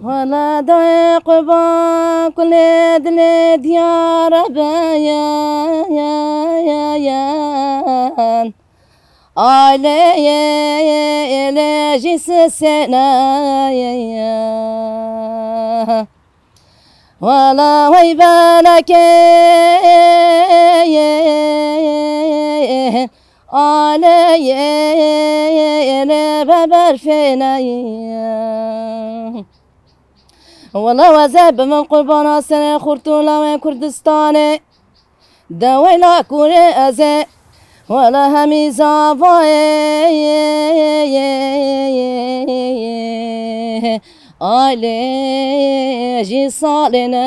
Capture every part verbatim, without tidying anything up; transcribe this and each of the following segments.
Wela dayê qurban kulê dilê diyare beyen. Aileyê lê jî sisêne. Wela wey belekê aleyê lê be berfêne. Wela weze bi min qurbana serê xurt û lawê Kurdistanê. Deweyla kurê ez ê wela hemî zavayê. Ailê jî salê ne.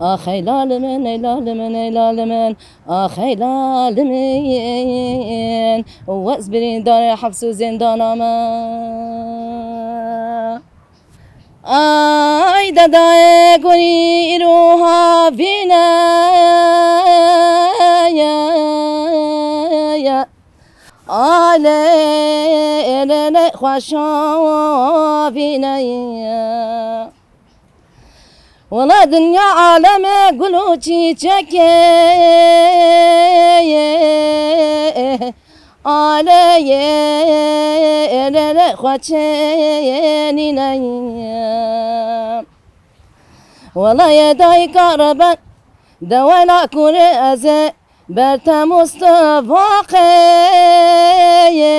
Ax ey lal min, ey lal min, ey lal min. Ax ey lal min. Wez birîndarê hefs û zêndana me. Ay dedayê gurî îro havîne. Alê lê lê xweşavîne. Wela dinya aleme gul û çîçekê. Aleyê lê lê xwe çênîne. Wela yê dayika reben dewela kurê ez ê. Berte Mustafa qeyê,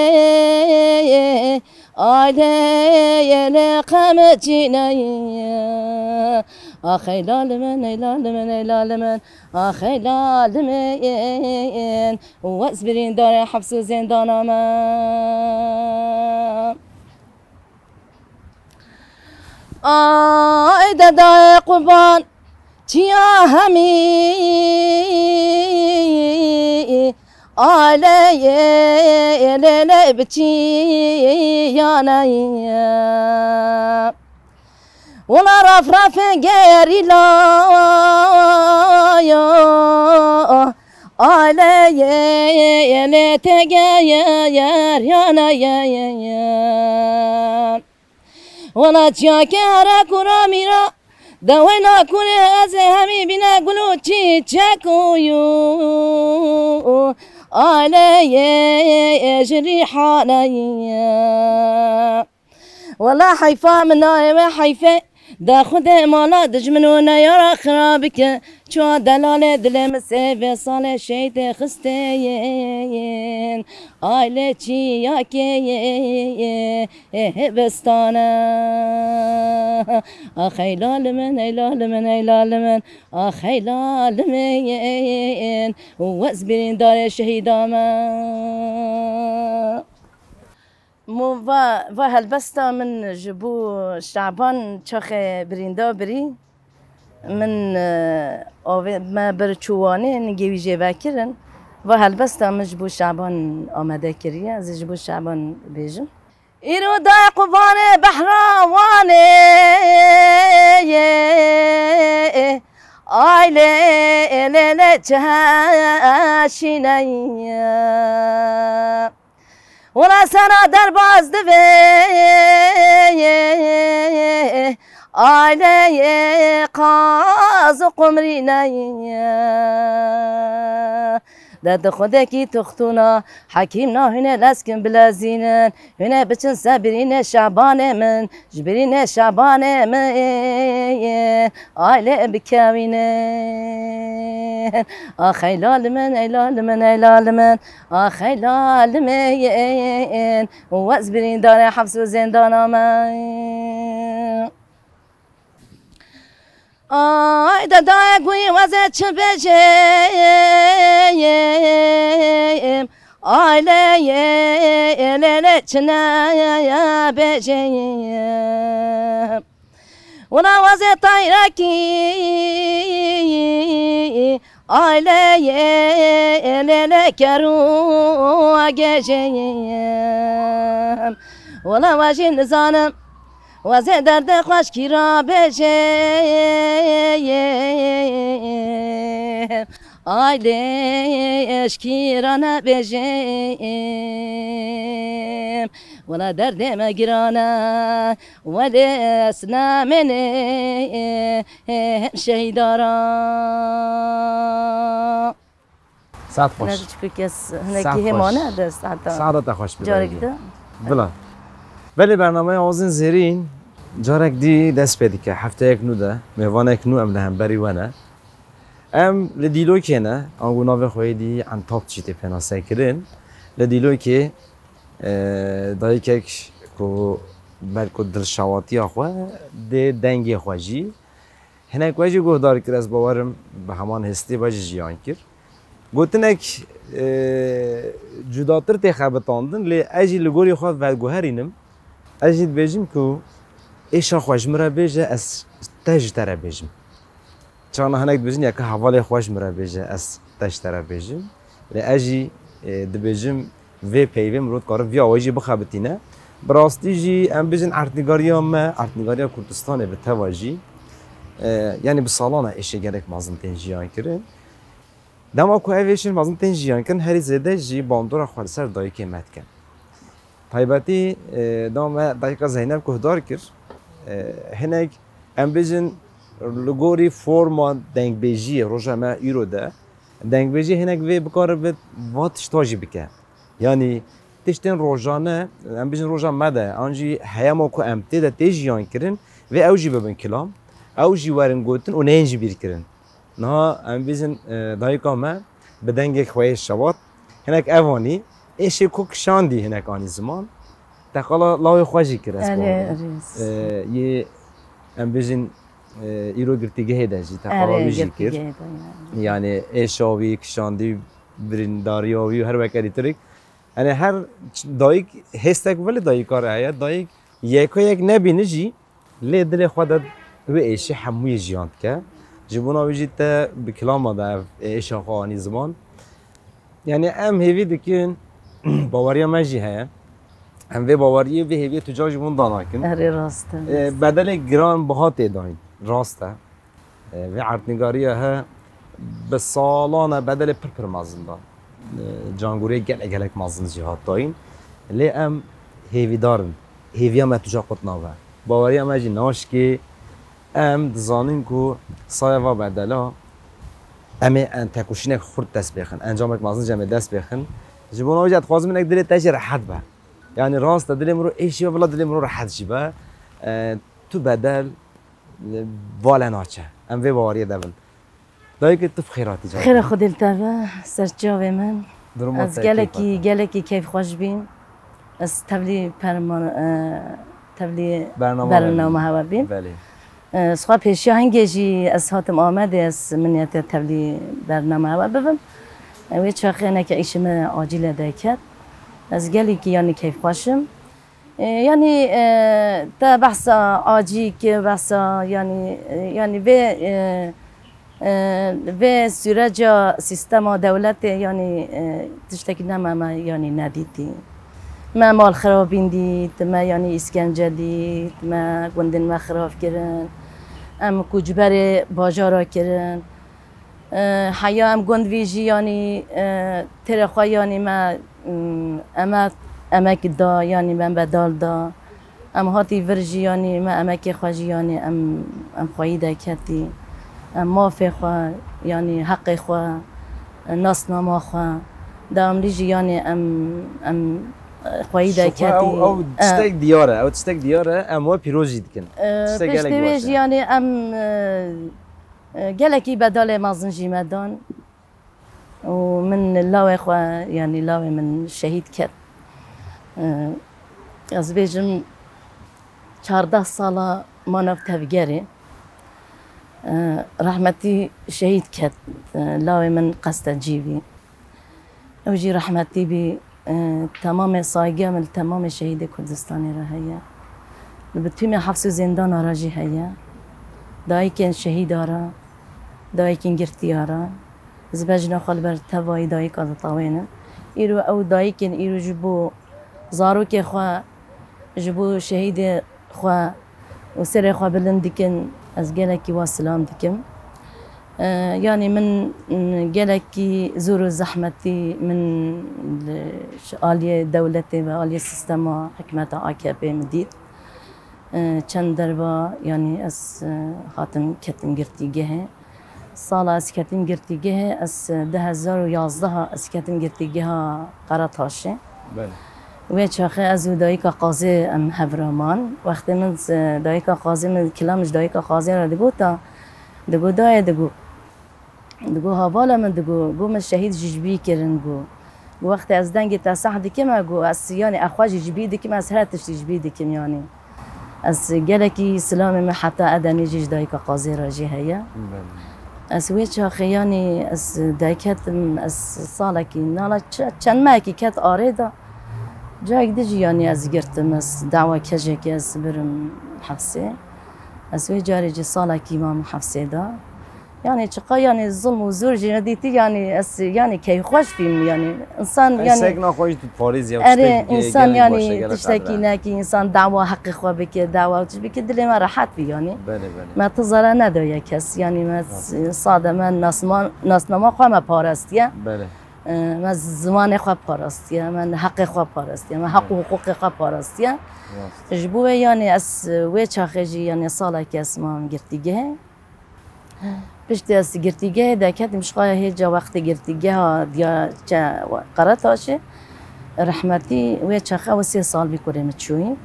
aleyê lê qeme çîneyê. Ax ey lal min, ey lal min, ey lal min. Ax ey lal min. Wez birîndarê hefs û zêndana me. Ay dedayê qurban çiya hemî aleyê lê lê biçiyane. Wela raf rafê gerîla yo aleyê lê têgeyeryane. Wela çiyakê here kura mîra, deweyna kurê ez ê hemî bîne gul û çîçek û yû. Aleyê ji rîhaneyê. Wela heyfa min nayê wê heyfê, de xwedê mala dijmin û neyara xira bike. Çuwa delalê dilê min sê vê salê şeydê xisteyên. Ailê çiyakê hêbistane. Ax ey lal min, ey lal min, ey lal min. Ax ey lal min. Wez birîndarê şehîda me. Mo va, va helbesta min ji bo Şaban çaxê birînda birî. Min, e, avê me bir çû Wanê, ningê wî jê vekirin. Va helbesta min ji bo Şaban amade kiriye, ez ê ji bo Şaban bêjim. Îro dayê qubanê behra Wanê, ailê lê lê çi heşîne. Wela sera derbaz divê, aileyê qaz û qumrîneyê. De di xwedekî tuxtûna hekîm na hûnê leskin bilezînin, hûnê biçin ser birînê Şabanê min, ji birînê Şabanê min. Ay lê bikewînin. Ax ey lal min, ey lal min, ey lal min. Ax ey lal min. Wez birîndarê hefs û zêndana me. Ay dedayê guyî wezê çi bêjim. Ay lê lê lê çi ne bêjim. Wela wezê tayrekî, aileyê lê lê kerû agêjeyim. Wela we jî nizanim, wezê derdê xweşkî ra bêjeyim. Ailê eşkî ra nebêjeyim. Wela derdê me giran e, welê ez namênê şehîda ra. Saet xweş. Ne çiqû kes hinekî Saet hê xweş. Mane dest heta. Saeta te xweş bibe. Carek de. Bila. Belê, bernameya Awazên Zêrîn carek dî dest pê dike. Hefteyek nû de mêvanek nû em li hemberî we ne. Em li Dîlokê ne, ango navê xwe yê dî Entat jî tê pênasekirin. Li Dîlokê, e, dayikek ku belku dilşewatiya xwe dê dengê xwe jî. Hinek we jî guhdar kir, ez bawerim bi heman hêstê we jî jiyan kir. Gotinek, e, cudatir tê xebitandin, lê ez jî li gorî xwe veguherînim. Ez jî dibêjim ku êşa xwe ji min re bêje, ez te ji te re bêjim. Çaxna hinek dibêjin, yeka hevalê xwe ji min re bêje, ez te ji te re bêjim. Lê ez jî, e, dibêjim, vê peyvê mirov dikare vî awayî jî bixebitîne. Bi rastî jî em bêjin erdnîgariya me, erdnîgariya Kurdistanê bi teva jî, e, yanî bi salan e êşê gelek mezin tên jiyan kirin. Dema ku ev êşên mezin tên jiyan kirin, herî zêde jî bandora xwe li ser dayikê me dikin. Taybetî, e, dema me dayika Zeynep guhdar kir, e, hinek em bêjin li gorî forma dengbêjiyê roja me îro de, dengbêjî hinek vê bikaribe va tişta jî bike. Yanî tiştên rojane, em bêjin roja me de, an jî heyama ku em tê de tê jiyan kirin, vê ew jî bibin kilam, ew jî werin gotin û neyên jî bîr kirin. Niha em bêjin, e, dayika me bi dengek xwe yê şewat, hinek ev anî, êşê ku kişandî hinek anî ziman, teqala lawê xwe jî kir, ez Erê, bawer im. Erê. E, yê, em bêjin, e, îro girtîgehê de jî teqala Erê, wî jî kir. Girtîgehê de, yani. Yani êşa wî, kişandî, birîndariya wî û her weke dîtirik. Yani her ç-, dayik hêstek welê dayika re heye. Dayik yeka yek nebîne jî, lê dilê xwe de wê êşî hemûyê jiyan dike. Ji bona wî jî te bi kilama de ev êşa xwe anî ziman. Yani em hêvî dikin, baweriya me jî heye. Em vê baweriyê, vê hêviyê tu car ji min danakin. Erê rast e. E, bedelê giran biha tê dayîn. Rast e. E, vê erdnîgariya he bi salan e bedelê pir pir mezin da. E, cangûrê gelek gelek mezin jî hat dayîn. Lê em hêvîdar in. Hêviya me tu ca qut nabe. Baweriya me jî naşkê. Em dizanin ku saya va bedela em ê en tekoşînek xurt dest pêxin. Encamek mezin jî em ê dest pêxin. Ji bona wê jî ez dixwazim hinek dilê te jî rehet be. Yani rast e, dilê mirov êşî be, bila dilê mirov rehet jî be. E, tu bedel, e, vale naçe. Em vê baweriyê de bin. Dayikê tu bi xêr hatî canê. Xêra Xwedê li te be, ser çavê min. Duruma te keyf hate? Ez gelekî, gelekî keyfxweş bîm. Ez tevlî perman-, e, tevlî Bername bername hewe bîm. Belê. E, ez xwe pêşiya hingê jî ez hatim Amedê, ez min niyetiye tevlî bername hewe bibim. E, wê çaxê hinekî îşê min acîle derket. Ez gelekî, yanî, keyfxweş im. E, yanî, e, te behsa acî kir, behsa, yanî, e, yanî vê, e, e, vê süreca sîstema dewletê, yanî, e, tiştekî ne me, me, yanî, nedîtî. Me mal xirabîn dît, me, yanî, îskence dît, me gundên me xirab kirin, em koçberê bajara kirin. E, heya em gund vî jî, yanî, e, têrê xwe, yanî me, m, emek, emek da, yanî me bedal da. Em hatî vir jî, yanî me emekê xwe jî, yanî em, em xweyî deketî. Em mafê xwe, yanî heqê xwe, e, nasnama xwe, dewamlî jî, yanî em, em, e, xweyî Şixwe deketî. Ew, ew E. tiştek diyar e, ew tiştek diyar e, em we pîroz jî dikin. E, Tiştek gelek piştî wê baş e. jî, yanî em, e, E, gelekî bedalê mezin jî me dan û min lawê xwe, yanî lawê min şehîd ket. E, ez bêjim çardeh sala ma nav tevgerê. E, rehmetî şehîd ket. E, lawê min qeste cî bî. Ew jî rehmetî bî. E, temamê saygê min li temamê şehîdê Kurdistanê re heye. Li bi tûmê hefs û zêndana re jî heye. Dayikên şehîda re, dayikên girtiya re. Ez bejna xwe li ber tevayî dayika ditawênim. Îro ew dayikên îro ji bo zarokê xwe, ji bo şehîdê xwe û serê xwe bilind dikin, ez gelekî wa silam dikim. E, yanî min, m, gelekî zor û zehmetî min li, ji aliyê dewletê ve aliyê sîstema hikûmeta A K P min dît. E, çend derva, yanî ez, e, hatim ketim girtîgehê. Sala ez ketim girtîgehê, ez, e, du hezar û yazdeh ez ketim girtîgeha Qeretaşê. Belê. Wê çaxê ez û dayika Qazê em hevra man. Wextê min, e, dayika Qazê min, kilam ji dayika Qazê re digota, digo dayê, digo, digo, havala min, digo, go min şehîd jî ji bî kirin, go. Go wextê ez dengê te seh dikim, e, go ez, yanî, e, xwe jî ji bî dikim, ez her tiştî ji bî dikim, yanî. Ez gelekî silamê min heta edemî jî ji dayika Qazê re jî heye. Belê. Ez wê çaxê, yanî, ez derketim, ez salekî, nala çe-, çend mehekî ket arê de. Cayek di jî, yanî, ez girtim, ez dawa kejekê ez birim hefsê. Ez wê carê jî salekî mam hefsê de. Yanî çiqa, yanî, zilm û zor jî nedîtî, yanî ez, yanî, keyfxweş bîm, yanî, însan, Ey, yanî, sek naxwe jî tu parêz ya, erê, tiştek, însan, gelek yanî, baş e, gelek tiştekî qedre. Nekî, însan dawa heqê xwe bike, dawa tişt bike, dilê me rehet bî, yanî. Belê, belê. Me tu zere nedaye kes, yanî, me Rahat. Sade me nasma-, nasnama xwe me parastiye. Belê. E, me zimanê xwe parastiye, me heqê xwe parastiye, me heq û Belê. Hiqûqê xwe parastiye. Rast. Ji bo wê, yanî, ez wê çaxê jî, yanî, salekî ez mam girtîgehê. Piştî ez girtîgehê derketim, ji xwe hêja wextê girtîgeha diya çe Qeretaşê, rehmetî, wê çaxe ew sê sal bî kurê min çûyî.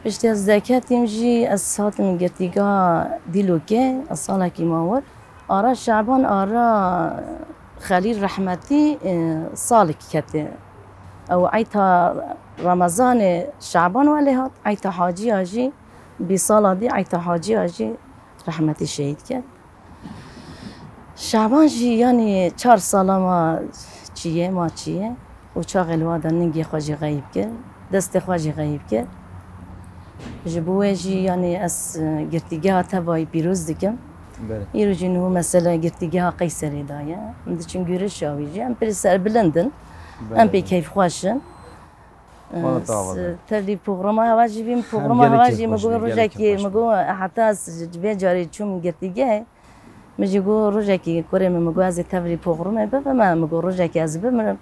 Piştî ez derketîm jî, ez hatim girtîgeha Dîlokê, ez salekî ma wir. Ara Şaban, ara Xelîl rehmetî, e, salekî kete. Ew eyta Remezanê Şaban welê hat, eyta Haciya jî, bî sala dî eyta Haciya jî rehmetî şehîd ket. Şaban jî, yanî, çar sala ma çiyê, ma çiyê û çaxê li wa de ningê xwe jî xeyîb kir, destê xwe jî xeyîb kir. Ji bo wê jî, yanî, ez, e, girtîgeha tevayî pîroz dikim. Belê. Îro jî niho mesele girtîgeha Qeyserê de ye. Em diçin gurişa wî jî. Em pir serbilind in. Belê. Em pê keyfxweş in. Valla, e, tevlî programa hewa jî bîm, programa hewa jî min got rojekê, min got heta ez ji vê carê çûm girtîgehê. Min jî got rojekî kurê min, min got ez ê tevlî programê bibim, min got rojekî ez bimirim.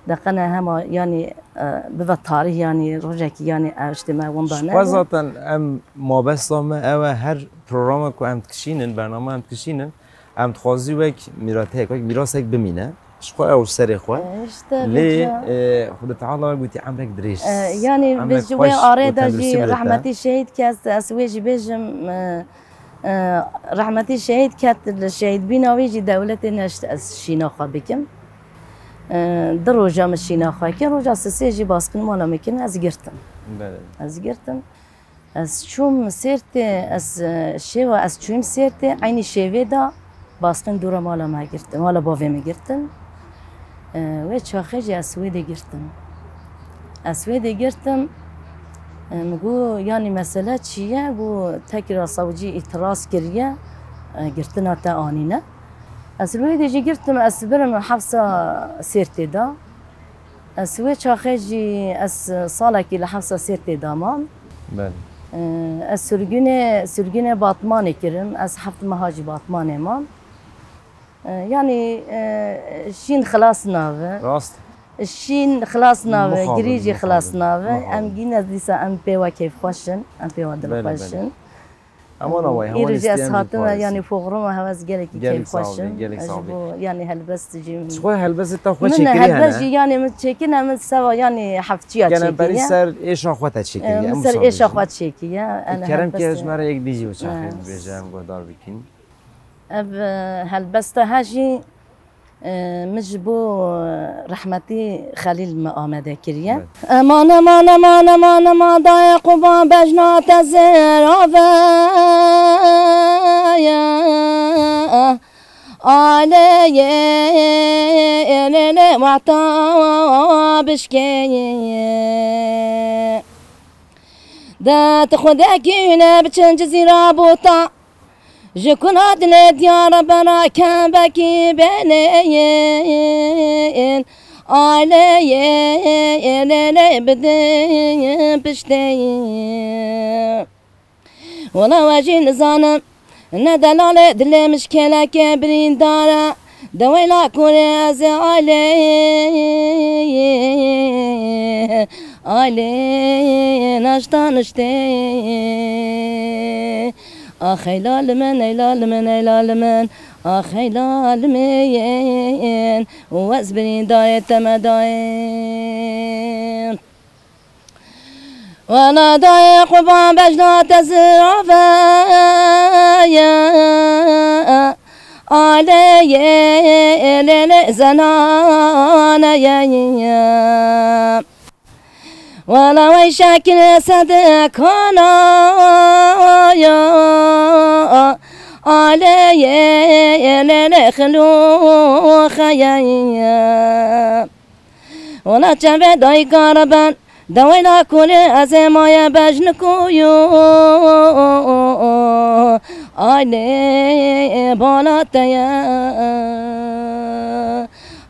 De qene hema, yanî, e, bibe tarîh, yanî rojekî, yanî ev tiştê me winda Ji xwe nebe. Zaten em mabesta me ew e, her programa ku em dikişînin, bernama em dikişînin, em dixwazî wek mîrateyek, wek mîrasek bimîne. Ji xwe ew serê xwe. E, işte, Lê, vêca. E, Xwedê Teala gotî emrek dirêj. E, yanî, Emrek bi ji xweş wê arê û de tenduristî jî bide te. Rehmetî şehîd kes, ez wê jî bêjim, e, e, rehmetî şehîd ket li şehîdbîna wî jî dewletê neşt ez şîna xwe bikim. E, du roja min şîna xwe kir, roja sisê jî baskin mala min kirin, ez girtim. Belê. Ez girtim. Ez çûm Sêrtê, ez, e, şêwa ez çûyim Sêrtê, eynî şêvê de baskin dûra mala me girtin, mala bavê me girtin. E, wê çaxê jî ez wê de girtim. Ez wê de girtim, e, min got, yanî mesele çi ye? Got, tekra sewcî îtiraz kiriye, e, girtina te anîne. Ez li wê de jî girtim, ez birim hefsa Sêrtê de. Ez wê çaxê jî ez salekî li hefsa Sêrtê de mam. Belê. Ee, ez sirgûnê, sirgûnê Batmanê kirim. Ez heft meha jî Batmanê mam. Ee, yanî, e, şîn xilas nabe. Rast. Şîn xilas nabe, Mixabin, girî jî xilas mixabin, nabe. Mixabin. Em gîne dîsa em pê we kêfxweş in, em pê we Belê, dilxweş belê. in. Eman awayî, Îro hewan jî ez hatime, yanî, programa hewa ez gelekî keyfxweş im. Gelek sağ ol, gelek sağ ol. Ji bo, yanî, helbest jî. Ji xwe helbestê te xwe çêkirî hene? Min helbest jî, yanî, min çêkine, min seva, yanî, heftçiya çêkiriye. Gelen berî ser êşa xwe te çêkiriye. Min ser êşa xwe çêkiriye. Kerem ke ji me re yek dî jî wisa xêr dibêje, em guhdar bikin. Ev, e, helbesta he jî Min ji bo rehmetî Xelîl me amade kiriye. Evet. Eman, eman, eman, eman, eman, dayê quban bejna te zêr ave ye. Aleyê, lê, lê, wata bişkê. De tu xwedekî ne biçin Cizîra bota. Ji kuna dilê diyara bera kembekî bênên, aleyê lê lê bidin piştê. Wela we jî nizanim, Ne delalê dilê min ji kêlekê birîndar e, deweyla kurê ez ê alê, alê naşta niştê. Ax ey lal min, ey lal min, ey lal min, ax ey lal min, û ez birîndarê te me dayê. Wela dayê qurban bejna te zirave ye, aleyê lê lê zenane ye. Wela wey şekil sedekana ya, aleyê lê lê xilûxe ye. Wela çavê dayika re ben, deweyla kurê ez ê maye bejniko yo. Ay lê bala te ye.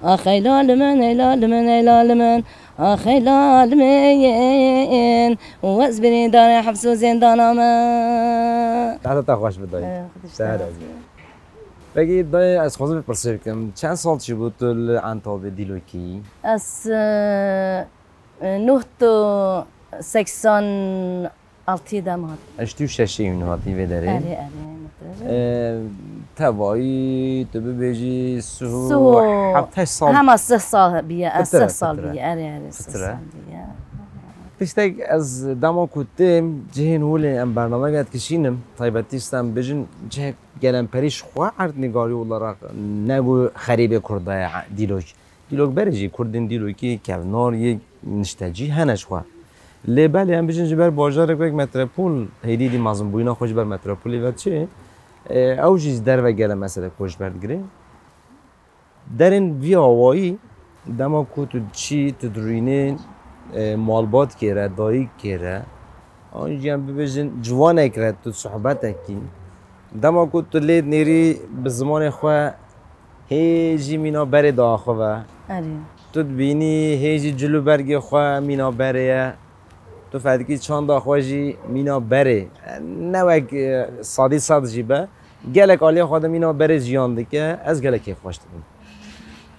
Ax ey lal min, ey lal min, ey lal min. Ax ey lal min. Û ez birîndarê hefs û zêndana me. Dehda te xweş bi dayî. Ee, Xwedî Te her razî. Peki dayê, ez xwazim vê pirsê bikim. Çend sal çîbû tu li Entabê Dîlokî? Ez, e, e, neh sed û seksen altı dem hat. Heştê û şeşê hûn hatî vê derê? Erê, erê, mitre. E, tevayî, tu bibêjî, suhu, Suhu. heft heşt sal. Hema sih sal biye, e, Pitir e, sih sal pitir e. biye, erê, erê, sih Pitir e. sal biye. Tiştek ez dema ku têm cihên holê em bernameyek dikişînim, taybetî em bijin cihek gelemperî ji xwe erdnîgarî olarak ne ku xerîbê Kurda ye Dîlok. Dîlok berê jî Kurdên Dîlokî kevnar yê niştecî hene ji xwe. Lê belê em bijin ji ber bajarek wek metropol, hêdî dî mezin bûyîna xwe ji ber metropolê ve çi, e, ew jî ji derve gele mesele koçber digire. Derên vî awayî, dema ku tu diçî, tu dirûnî, e, malbatkê re, dayikê re, an jî em bibêjin ciwanek re tu sohbetek kî. Dema ku tu lê nêrî bi zimanê xwe hê jî mîna berê diaxive. Erê. Tu dibînî hê jî cil û bergê xwe mîna berê ye. Tu fedikî çanda xwe jî mîna berê. Ne wek, e, sadî sed jî be. Gelek aliyê xwe de mîna berê jiyan dike. Ez gelek kêfxweş dibim.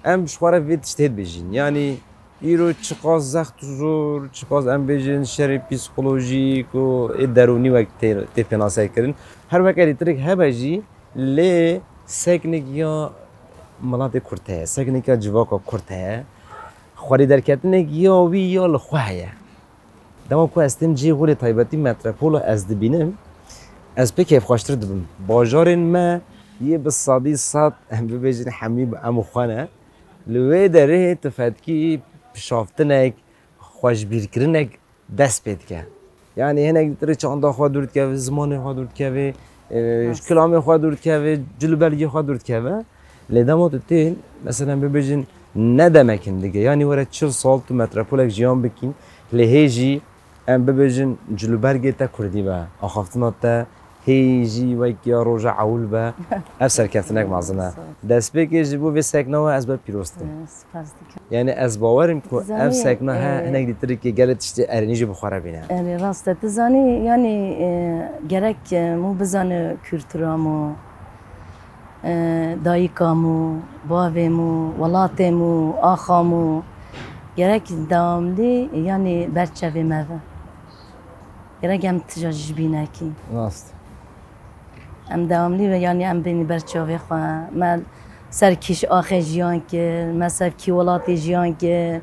Em ji xwe re vê tiştê dibêjin. Yanî îro çiqas zext û zor, çiqas em bêjin şerê psîkolojîk û ê derûnî wek tê, tê pênasekirin. Her weke lîtirik hebe jî lê seknik ya miletê Kurd heye, seknik ya civaka Kurd heye. Xwedî derketinek ya wî ya li xwe heye. Dema ku ez têm cihê holê taybetî metropola ez dibînim, ez pê kêfxweştir dibim. Bajarên me yê bi sedî sed em bibêjin hemî bi em û xwe ne. Li wê derê tu fedkî pişaftinek, xweşbîrkirinek dest pê dike. Yanî hinek rê çanda xwe dûr dikeve, zimanê xwe dûr dikeve, e, Rast. kilamê xwe dûr dikeve, cil û belgê xwe dûr dikeve. Lê dema tu tên, meselen bibêjin ne demek hindike. Yanî were çil sal tu metropolek jiyan bikî, lê hê jî em bibêjin cil û belgê te kurdî be, axaftina te hê jî wek ya roja ewil be, ev serkeftinek mezin e. Sağ ol. Destpêkê ji bo vê sekna we ez ber pîroz dikim. Spas dikim. Yanî ez bawer im ku ev Zanî, sekna he e, hinek dîtirikê gelê tiştê erênî jî bi xwe re bîne. Erê, rast e. Tu zanî, yanî, e, gerek, e, mû bizane kultura mû, e, dayika mû, bavê mû, welatê mû, axa mû. Gerek dewamlî, yanî ber çavê me ve. Gerek em tija jî ji bîn nekîn. Rast. Em dewamlî ve, yanî em bên ber çavê xwe. Me ser kî ji axê jiyan kir, me ser kî welatê jiyan kir.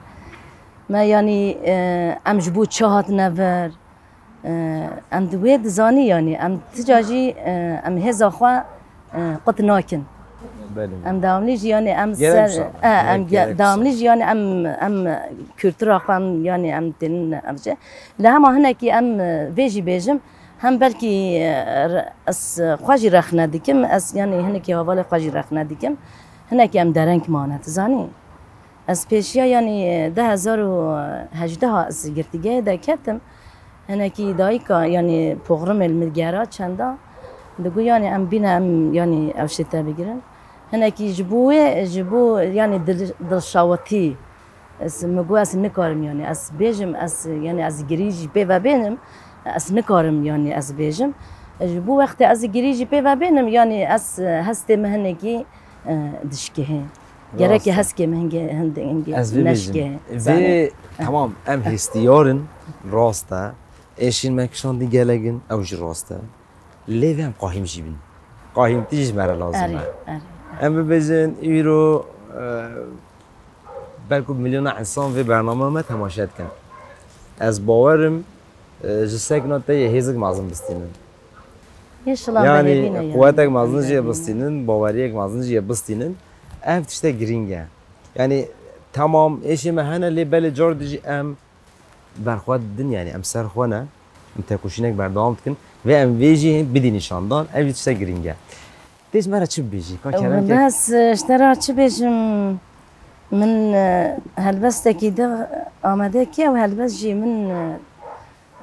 Me, yanî, e, em ji bo çi hatine vir. E, em di wê dizanî, yanî em tica jî, e, em hêza xwe, e, qut nakin. Belê. Em dewamlî jî, yanî em Gerek ser, wisa, e, em gerek, ge-, gerek wisa. dewamlî jî, yanî em, em kultura xwe, em, yanî em tênin ev jî. Li hema hinekî em, e, vê jî bêjim, hem belkî, e, re-, ez xwe jî rexne dikim, ez, yanî hinekî hevalê xwe jî rexne dikim. Hinekî em dereng mane, tu zanî? Ez pêşiya, yanî, du hezar û hejdeh ez girtîgehê derketim. Hinekî dayika, yanî, poxrimê li min gera çenda. Digot, yanî, em bîne, em, yanî, ev şê te bigirin. Hinekî ji bo wê, ji bo, yanî, dil-, dilşawitî. Ez, min got, ez nikarim, yanî, ez bêjim, ez, yanî, ez girî jî pê ve bênim, ez nikarim, yanî, ez bêjim. Ji bo wextê ez girî jî pê ve bênim, yanî ez, e, hestê min hinekî, e, dişkihê. Gerek Rast e. Heskê min hingê, hingê, hingê Ez vê bêjim. Neşkihê. Vê, Zanî? Tamam, em hêstiyar in, rast e. Êşên me kişandî gelek in, ew jî rast e. Lê vê em qahîm jî bin. Qahîmtî jî ji me re lazim Erê, e. Erê. Em bibêjin, îro, e, belku milyona insan vê bername me temaşe dikin. Ez bawer im, e, ji sekna te yê hêzik mezin bistînin. Înşallah. Yanî, belê bîne, yanî. Quwetek mezin jî yê bistînin, baweriyek mezin jî yê bistînin. Ev tiştek girîng e. Yanî, temam, êşê me hene, lê belê car dî jî em berxwe didin, yanî em ser xwe ne, em tekoşînek berdewam dikin. Vê em vê jî bidî nîşandan, ev jî tiştek girîng e. Tê ji me re çi bibêjî? Ka kerem ke. Wele ez, e, ji te re çi bêjim? Min, e, helbestekî di amade kir, ew helbest jî min, e,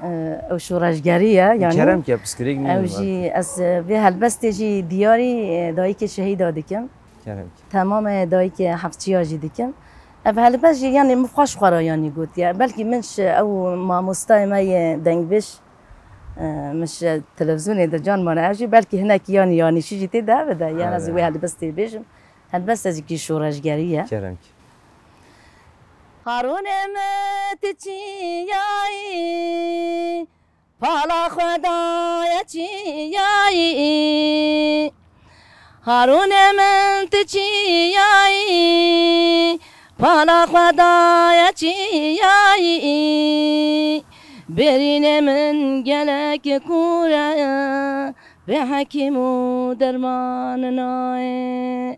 e, ew şoreşgerî ye, yanî. Kerem ke, pirsgirêk nînin. Ew jî, ez, e, vê helbestê jî diyarî, e, dayikê şehîda dikim. Kerem ke. Temamê dayikê Hefçiya jî dikim. Ev helbest jî, yanî, min xweş xwe re, yanî, gotiye. Belkî min ji ew mamostayê me yê dengbêj, e, min ji televîzyonê de can mane. Ev jî belkî hinekî, yanî, yanîşî jî tê de hebe de. Yanî, ez Aynen. Wê helbestê bêjim. Helbestezîkî şoreşgerî ye. Kerem ke. Harûnê min tu çiyayî, pala Xwedayê çiyayî. Harûnê min tu çiyayî, pala Xwedayê çiyayî. Bêrînê min gelek kûr e, bê hekîm û derman nayê.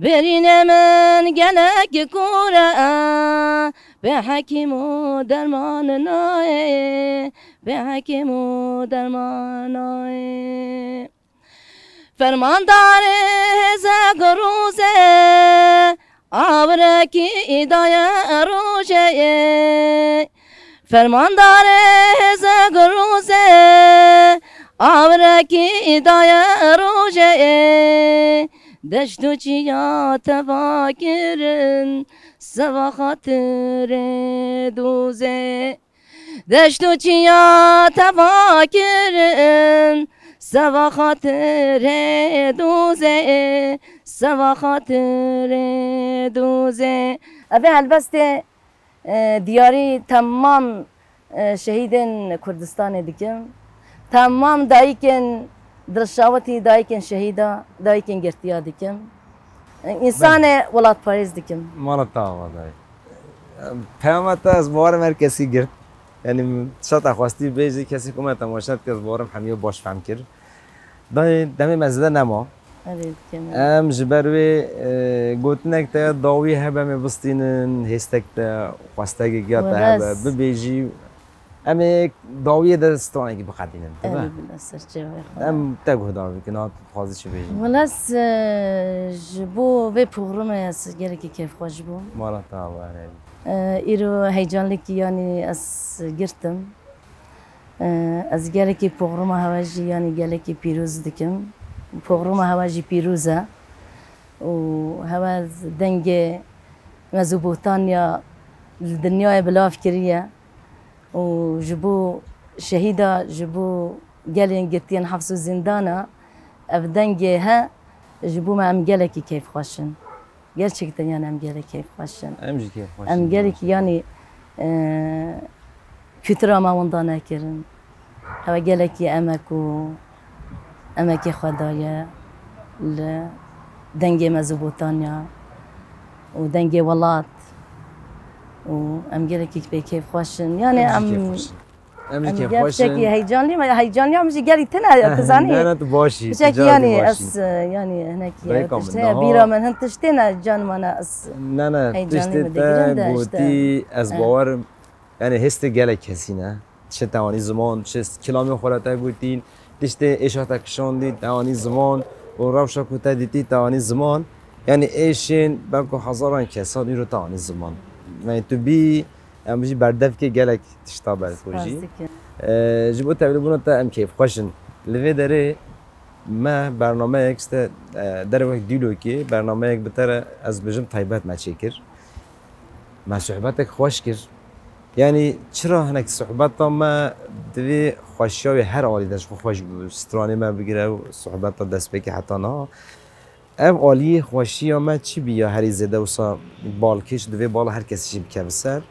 Bêrînê min gelek kûr e, bê hekîm û derman nayê, bê hekîm û derman nayê. Fermandarê hêzek rûzê, awirekî daye rojê. Fermandarê hêzek rûzê, awirekî daye rojê. Deşt û çiya teva kirin, seva xatirê dûzê. Deşt û çiya teva kirin, seva xatirê dûzê, seva xatirê dûzê. Ev ê helbestê E, diyarî temam, e, şehîdên Kurdistanê dikim. Temam dayikên dilşawitî, dayikên şehîda, dayikên girtiya dikim. E, însanê welatparêz dikim. Mala te ava dayê. Peyama te ez bawerim her kesî girt. Yanî, tişta te xwestî bêjî, kesî ku me temaşe dike, ez bawerim hemiya baş fehm kir. Dayê, demê me zêde nema. Erê, dikeme. Em ji ber wê, e, gotinek te ya dawî hebe em ê bistînin, hêstek te, xwestekek ya te hebe, bibêjî. Em ê dawiyê de stranekî biqedînin, dibe? Erê, bila ser çavê xwe. Em te guhdar bikin, ha tu dixwazî çi bêjî? Wele ez, e, ji bo vê programê ez gelekî kêfxweş bûm. Mala te ava, erê. E, îro heyecanlîkî, yanî ez girtim. Ez gelekî programa hewe jî, yanî gelekî pîroz dikim. Programa hewe jî pîroz e û hewe dengê Mezopotamya li dinyayê bilav kiriye û ji bo şehîda, ji bo gelên girtiyên heps û zîndana ev dengê he, ji bo me em gelekî keyfxweş in. Gerçekten, yanî, em gelek keyfxweş in. Em jî keyfxweş in. Em gelekî, yanî, e, kultura me winda nekirin. Hewe gelekî emek û emekê xwe daye li dengê Mezopotamya û dengê welat û em gelekî pê keyfxweş in. Yanî, em jî em keyfxweş in. Em jî Em kêfxweş in. Gerçekî heyecanlî me, heyecanî em jî gelî tine, tu zanî. Ne, ne, tu baş î, tu Tiştekî carî yanî baş î. Ez, e, yanî hinekî Rêka tişt min heye, niha bîra min hin tiştê ne, can mana ez Ne, ne, heyecanî tiştê me te digirin de gotî, işte. Ez Eh. bawerim, yanî hêstê gelek kesî ne. Çi tewanî ziman, çi kilamê xwe re te gotîn, tiştê êşa te kişandî, tewanî ziman û rewşa ku te dîtî, tewanî ziman. Yanî êşên belku hezaran kesan îro tewanî ziman. Yanî tu bî, Em jî berdevkê gelek tişta berxwe jî. Spas dikim. Ee, ji bo tevlîbûna te em kêfxweş in. Li vê derê me bernameyek işte, e, derê wek Dîlokê bernameyek bi te re ez bêjim taybet me çêkir. Me sohbetek xweş kir. Yanî çira hinek sohbeta me divê xweşiya wê her alî de ji xwe xweş bû. Stranê me bigire û sohbeta destpêkê heta niha. Ev aliyê xweşiya me çi bî ya herî zêde wisa balkêş divê bala her kesî jî bikeve ser.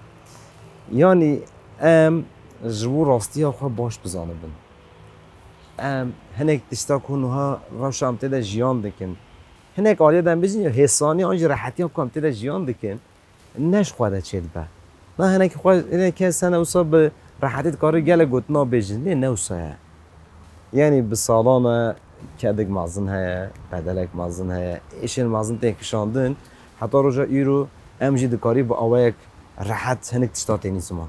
Yanî em ji bo rastiya xwe baş bizanibin. Em hinek tişta ku niha rewşa em tê de jiyan dikin. Hinek aliyê de em bijîn ya hêsaniya an jî rehetiya ku em tê de jiyan dikin. Ne ji xwe de çêdibe. Na hinek xwe, hinek kes hene wisa bi rehetî dikare gelek gotina bêjin. Lê ne wisa ye. Yanî bi salan e kedik mezin heye, bedelek mezin heye, êşên mezin tên kişandin. Heta roja îro em jî dikarî bi awayek rehet hinek tişta tênî ziman.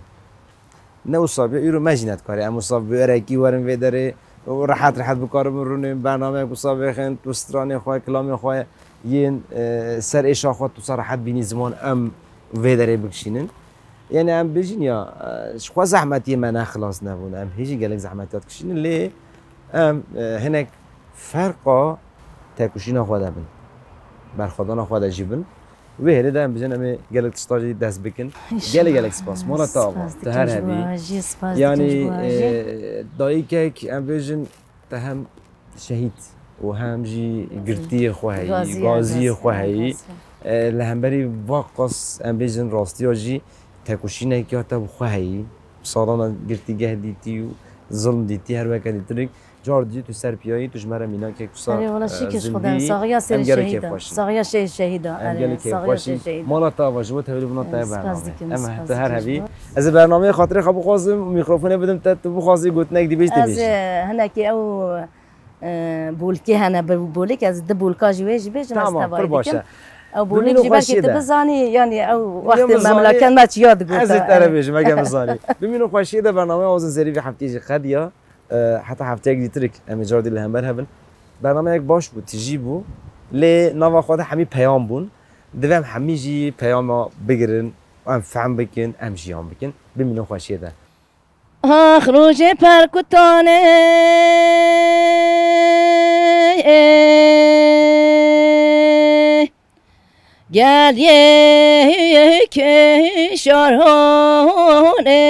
Ne wisa bê, îro me jî nedikare. Em wisa bi wêrekî werin vê derê û rehet rehet bikaribin rûnên bernameyek wisa vêxin, tu stranê xwe, kilamê xwe yên, e, ser êşa xwe tu wisa rehet bînî ziman em vê derê bikişînin. Yanî em bijîn ya, e, ji xwe zehmetiyê me ne xilas nebûn. Em hê jî gelek zehmetiyat kişînin lê em, e, hinek ferqa têkoşîna xwe de bin. Berxwedana xwe de jî bin. Wê hêlê de em bijin em ê gelek tişta jî dest bikin. Gelek gelek spas. Mala te ava. Spas dikim ji bo we jî, spas dikim ji bo we jî. Yanî, e, dayikek em bêjin te hem şehîd û hem jî girtiyê xwe heyî, gaziyê xwe heyî. E, li hemberî va qas em bêjin rastiya jî têkoşînek ya te bi xwe heyî. Salana girtîgeh dîtî û zilm dîtî her weke dîtirik. Car dî tu ser piyayî, tu ji me re mînakek wisa, Erê, wala e, şikir ji Xwedê, zindî, saxiya serê şehîda. Em gelekî xweş in. Saxiya şehî-, şehîda, Em erê, gelekî saxiya xweş in. Şehîda. Mala te ava ji bo tewlîbûna te bername. Spas dikim, spas dikim ji bo. Em tu her hebî. Ez ê bernameyê xatirê xwe bixwazim û mîkrofon ê bidim te, tu bixwazî gotinek dî bêjî tê bêjî. Ez, e, hinekî ew, e, bolkê hene, bi bolek ez di bolka jî wê jî bêjim, ez tevayî dikim. Tamam, pir baş e. Ew bolek jî belkî tu bizanî, yanî ew wextê memleket me çiya digota. Ez ê te re bêjim, eger bizanî. Bimînin xweşiyê de bernameya Awazên Zêrî vê hefteyê jî qediya. E, heta hefteyek dîtirik em ê cardî li hember hebin. Bernameyek baş bû, tijî bû. Lê nava xwe de hemî peyam bûn. Divê em hemî jî peyama bigirin, em fehm bikin, em jiyan bikin. Bimînin xweşiyê de. Ax rojê perkutanê, gel yê şarhonê.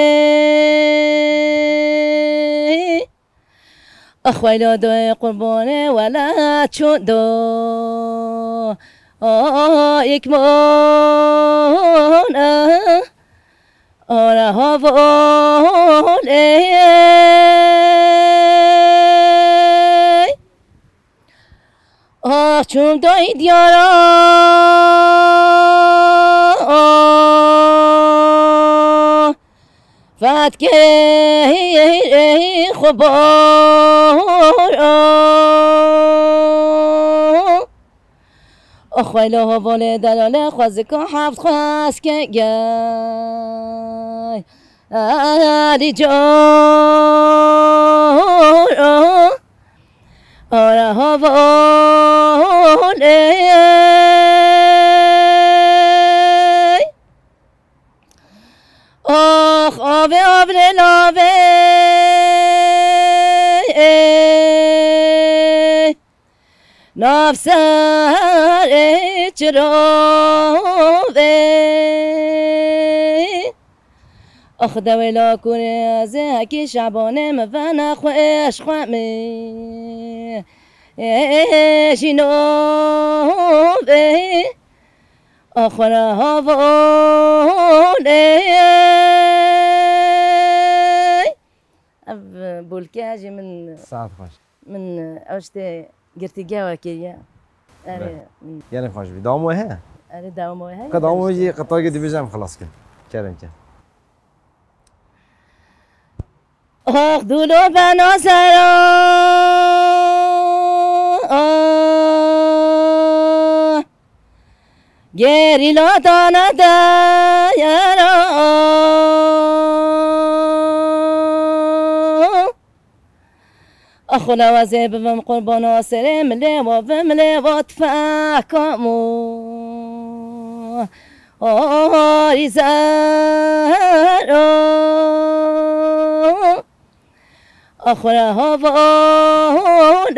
Axweyla doyê qurbanê welat çû do. Ayik mona ara havolê. Ax çûm doyê diyara. Fetkê xwe bara. Axweyla havalê delale xwezika heft xwezke gey. Elî cara. Ara havalê. Ax avê avlê lavê. Nav serê çirovê. Ax dewê lakurê ez ê hekî şebanê min vene xweş xwe min. Ê jî novê. Axwara havalê. Ev bolke jî min. Saet xweş. Min, e, ew tiştê girtîgeha kiriye. Erê. Be. Gelek xweş bî. Dawamo wê heye? Erê, dawamo wê heye. Ka dawamo wê jî qetakê dibêje em xilas kin. Kerem ke. Ax dûlo bena sera. Gerîla dane deyera. Axwela ez ê bibim qurbana serê milê wa, vê milê wa tifeka mo. Arî zero. Axwela havalê.